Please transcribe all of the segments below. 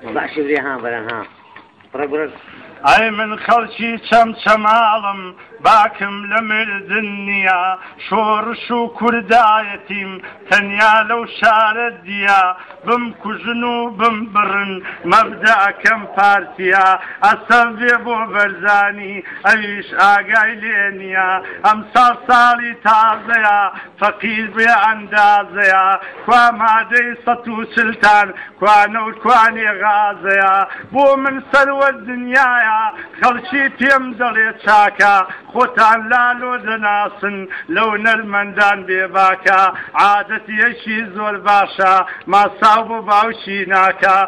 باشی برێ ها بەرە ها بڕە بڕە. ئەی من خەڵکی چەمچەماڵم باکم لە مردن نییە شۆڕش و کوردایەتیم تەنیا لەو شارە دییە بمکوژن و بمبڕن مەبدەئەکەم پارتییە ئەسەف بێ بۆ بەرزانی ئەویش ئاگای لێ نییە ئەمساڵ ساڵی تازەیە فەقیر بێ ئەندازەیە کوا مادەی 140تان کوا نەوت کوانێ غازەیە بۆ من سەروەر دنیایە خەڵکی پێم دەڵێ چاکە خۆتان لالۆ دەناسن لەو نەرمەندان بێباکە عادەتیەکی زۆر باشە ماساو بۆ باوکی ناکا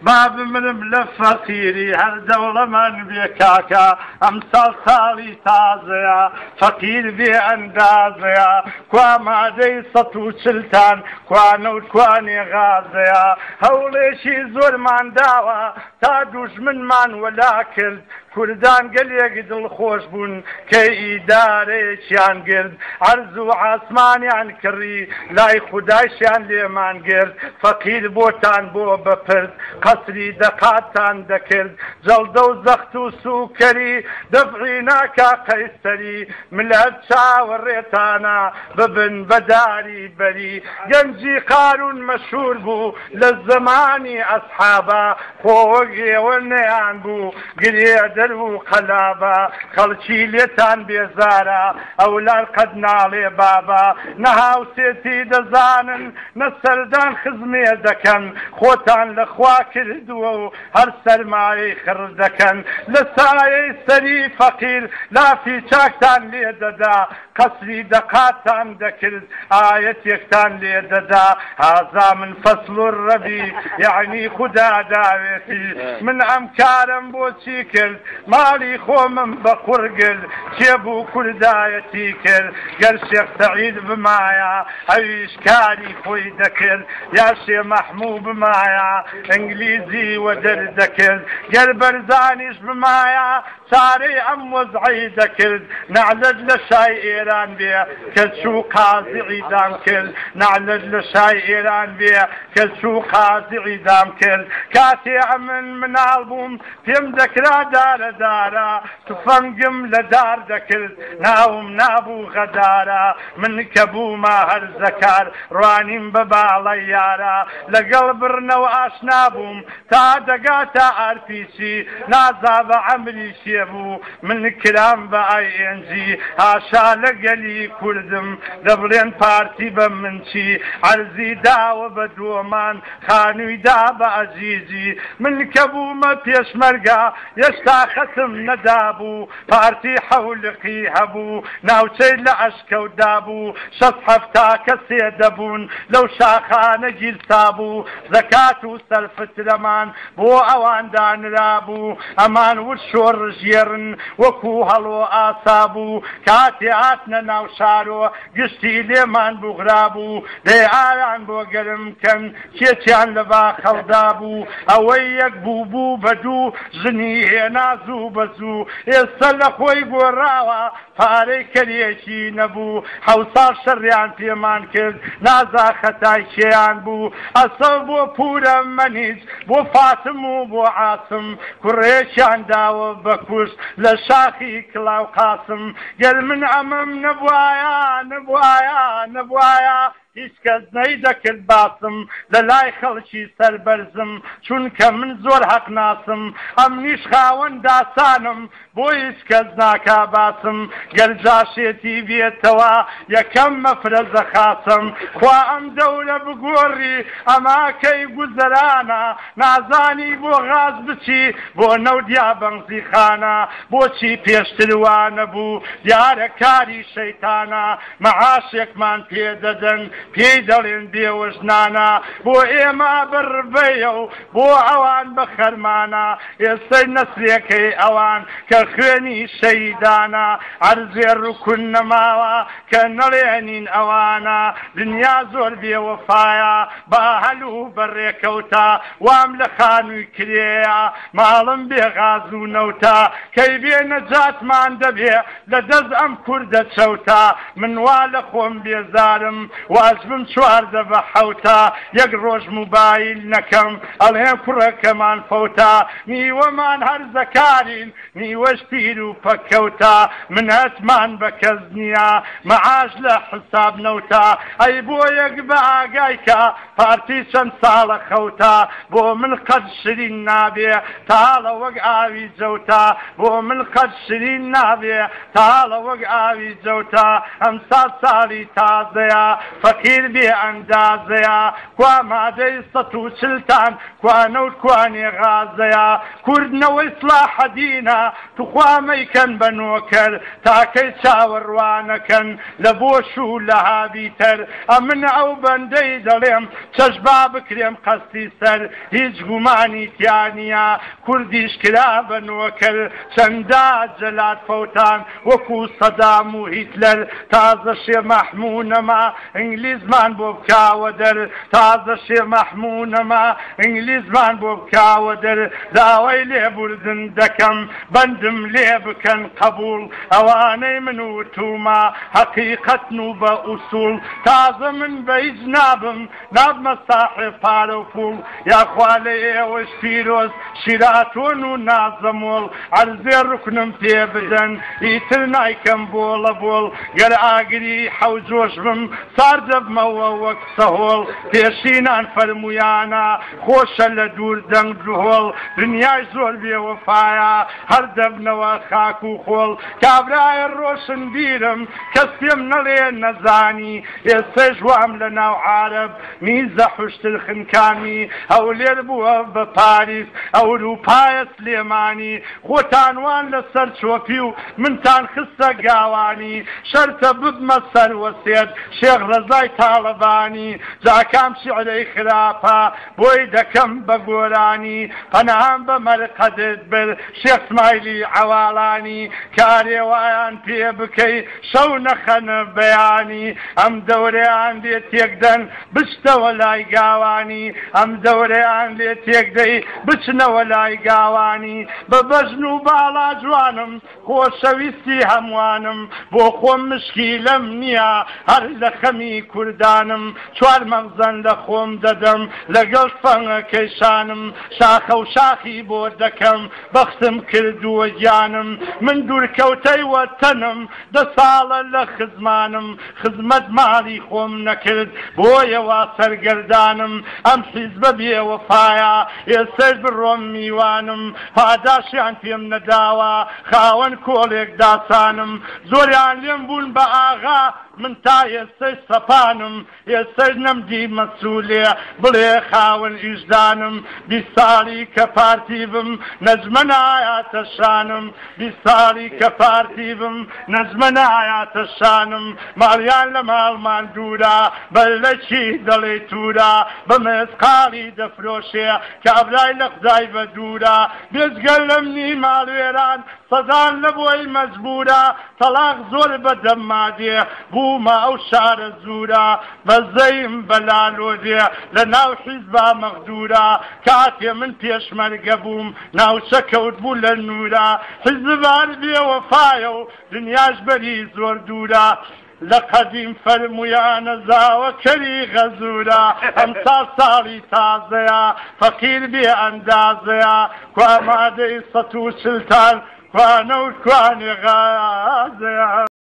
با بمرم لە فەقیری هەر دەوڵەمەند بێ کاکە ئەمساڵ ساڵی تازەیە فەقیر بێ ئەندازەیە کوا مادەی 140تان کوا نەوت کوانێ غازەیە هەوڵێکی زۆرمان داوە تا دوژمنمان وەلا کرد کوردان گەلێک دڵخۆش بوون کە ئیدارەیەکیان گرت، عەرز و عاسمانیان کڕی، لای خودایشیان لێمان گرت، فەقیر بۆتان بۆ بە پرد، قەسری دەقاتان دەکرد، جەڵدە و زەخت و سووکەری، دەفعی ناکا قەیسەری، ملەت چاوەڕێتانە ببن بە داری بەری، گەنجی قارون مەشهور بوو لە زەمانی ئەسحابا، خۆ وەک ئێوە نەیان بوو گرێ دەر و قەلابە، خەڵکی لێتان بێزارە ئەولار قەت ناڵێ بابە، نە هاوسێتی دەزانن نە سەردان خزمێ دەکەن، خۆتان لە خوا کردووە و هەر سەرمایەی خڕ دەکەن، لە سایەی سەری فەقیر لافی چاکتان لێ دەدا، قەسری دەقاتان دەکرد ئایەتێکتان لێ دەدا هازا من فەسڵ الرەبی یەعنی خودا داوێتی من ئەم کارەم بۆچی کرد ماڵی خۆمم بە قوڕ گرت کێ بوو کوردایەتی کرد گەر شێخ سەعید بمایە ئەویش کاری خۆی دەکرد یا شێ مەحموو بمایە ئینگلیزی وەدەر دەکرد گەر بەرزانیش بمایە چارەی ئەم وەزعەی دەکرد نەعلەت لە شای ئێران بێ کە چوو قازی عیدام کرد نەعلەت لە شای ئێران بێ کە چوو قازی عیدام کرد کاتێ ئەمن مناڵ بووم پێم دەکرا دارە دارە تفەنگم لە دار دەکرد ناوم نابوو غەدارە من کە بوومە هەرزەکار ڕوانیم بە باڵای یارە لەگەڵ بڕنەوە ئاشنا بووم تا دەگاتە ئارپیچی نازا بە عەمری کێ بوو من کرام بە ئای ئێن جی هاشا لە گەلی کوردم دەبڵێن پارتی بە من چی عەرزی داوە بە دۆمان خانووی دا بە ئەزیزی من کە بوومە پێشمەرگە یەشتا خەتم نەدابوو پارتی حەولقی هەبوو ناوچەی لە ئەشکەوت دابوو شەست حەفتا کەسێ دەبوون لەو شاخانە گیرسابوو زەکات و سەرفترەمان بۆ ئەوان دانرابوو ئەمان وت شۆڕشگێڕن وەکو هەڵۆ ئاسابوو کاتێ هاتنە ناو شارۆ گشتی لێمان بوغرابوو دەی ئاویان بۆ گەرم کەن کێچیان لە باخەڵ دابوو ئەوەی یەک بوو بوو بە دوو ژنی هێنا زوو بە زوو ئێستە لە خۆی گۆڕاوە پارەی کەرێکی نەبوو حەوساڵ شەڕیان پێمان کرد نازا خەتای کێیان بوو ئەسەو بۆ پورە مەنیج بۆ فاتم و بۆ عاسم کوڕێکیان داوە بە کوشت لە شاخی کڵاو قاسم گەر من ئەمەم نەبوایە نەبوایە نەبوایە هیچ کەس نەیدەکرد باسم لە لای خەڵکی سەربەرزم چونکە من زۆر هەق ناسم ئەمنیش خاوەن داسانم بۆ هیچ کەس ناکا باسم گەر جاشێتی بێتەوە یەکەم مەفرەزە خاسم خوا ئەم دەورە بگۆڕی ئەما کەی گوزەرانە نازانی بۆ غاز بچی بۆ نەوت یا بەنزیخانە بۆچی پێشتر وانەبوو دیارە کاری شەیتانە مەعاشێکمان پێ دەدەن پێی دەڵێن بێوەژنانە بۆ ئێمە بە ڕبەیە و بۆ ئەوان بە خەرمانە ئێستەی نەسلێکەی ئەوان کە خوێنی شەهیدانە عەرزێ ڕوکن نەماوە کە نەڵێنین ئەوانە دنیا زۆر بێوەفایە با هەل و بە ڕێکەوتە وام لە خانووی کرێیە ماڵم بێ غاز و نەوتە کەی بێ نەجاتمان دەبێ لە دەست ئەم کوردە چەوتە من وا لە خۆم بێزارم وا حەزبم 14 بە حەوتا، یەک ڕۆژ موبایل نەکەم ئەڵێن کوڕەکەمان فەوتا. نیوەمان هەرزەکارین نیوەش پیر و پەکەوتا، منەتمان بە کەس نییە مەعاش لە حساب نەوتا. ئەی بۆ یەک بە ئاگایکە پارتی چەند ساڵە خەوتا، بۆ من قەت شرین نابێ تاڵە وەک ئاوی جەوتا، بۆ من قەت شرین نابێ تاڵە وەک ئاوی جەوتا. ئەمساڵ ساڵی تازەیە فەقیر بێ ئەندازەیە، کوا مادەی 140تان کوا نەوت کوانێ غازەیە. کوردنەوەی سڵاحەدینە توخوا مەیکەن بە نۆکەر، تاکەی چاوەڕوانەکەن لە بۆش و لە هابیتەر. ئەمن ئەو بەندەی دەڵێم چەشبا بکرێم قەستی سەر، هیچ گومانی تیا نییە کوردیش کرا بە نۆکەر. چەندە جەلات فەوتان وەکو سەدام و هیتلەر، تازە شێ مەحموو نەما ئینگلیزمان بۆ بکاوە دەر، تازە شێ مەحموو نەما ئینگلیزمان بۆ بکاوە دەر. داوای لێبوردن دەکەم بەندم لێ بکەن قەبوڵ، ئەوانەی من وتومە حەقیقەتن و بە ئوسوڵ. تازە من بە هیچ نابم نابمە ساحێب پارە و پوڵ، یاخوا لە ئێوەش پیرۆز شیراتۆن و نازەمۆڵ. عەرزێ ڕوکنم پێ بدەن ئیتر نایکەم بۆڵە بۆڵ، گەر ئاگری حەوجۆش بم ساردەبمەوە وەک سەهۆڵ. پێشینان فەرمویانە خۆشە لە دوور دەنگ دهۆڵ، دنیای زۆر بێوەفایە هەر دەبنەوە خاک و خۆڵ. کابرایە ڕۆشن بیرم کەس پێم نەڵێ نەزانی، ئێستەش وام لە ناو عارەب میزە حوشتر خنکامی. هەولێر بووە بە پاریس ئەوروپایە سلێمانی، خۆتان وان لەسەر چۆپی و منتان خستە گاوانی. شەرتە ببمە سەروەسێت شێخ ڕەزای تاڵەبانی، جاکام شعرەی خراپە بۆی دەکەم بە گۆرانی. پەنام بە مەرقەدت بر شێخ سمایلی عەواڵانی، کارێوایان پێ بکەی شەو نەخەنە بەیانی. ئەم دەورەیان لێ تێکدەن بچتەوە لای گاوانی، ئەم دەورەیان لێ تێکدەی بچنەوە لای گاوانی. بە بەژن و باڵا جوانم خۆشەویستی هەمووانم، بۆ خۆم مشکیلەم نییە هەر لە خەمی کوردانم. چوار مەغزەن لە خۆم دەدەم لەگەڵ تفەنگەکەی شانم، شاخە و شاخی بۆ دەکەم بەختم کردووە گیانم. من دوورکەوتەی وەتەنم دە ساڵە لە خزمانم، خزمەت ماڵی خۆم نەکرد بۆیە وا سەرگەردانم. ئەم حیزبە بێوەفایە ئێستەش بڕۆم میوانم، پاداشیان پێم نەداوە خاوەن کۆڵێک داسانم. زۆریان لێم بوون بە ئاغا من تا ئێستەش سەپانم، ئێستەش نەمدی مەسوولێ بڵێ خاوەن ئیشدانم. 20 ساڵی کە پارتی بم نەجمە نایاتە شانم، 20 ساڵی کە پارتی بم نەجمە نایاتە شانم. ماڵیان لە ماڵمان دوورە بەلەکی دەڵێ توورە، بە مێزقاڵی دەفرۆشێ کابرای لە خودای بە دوورە. بێجگە لەمنی ماڵوێران سەدان لە بۆی مەجبورە، تەلاق زۆر بەدەمما دێ بوومە ئەو شارە زوورە. بەزەیم بەلالۆ دێ لە ناو حیزبا مەغدورە، کاتێ من پێشمەرگە بووم ناوچە کەوت بوو لە نوورە. حیزبار بێوەفایە و دنیاش بەری زۆر دوورە، لە قەدیم فەرمویانە زاوەکەری غەزورە. ئەمساڵ ساڵی تازەیە فەقیر بێ ئەندازەیە، کوا مادەی 140تان کوانە و کوانێ غازەیە.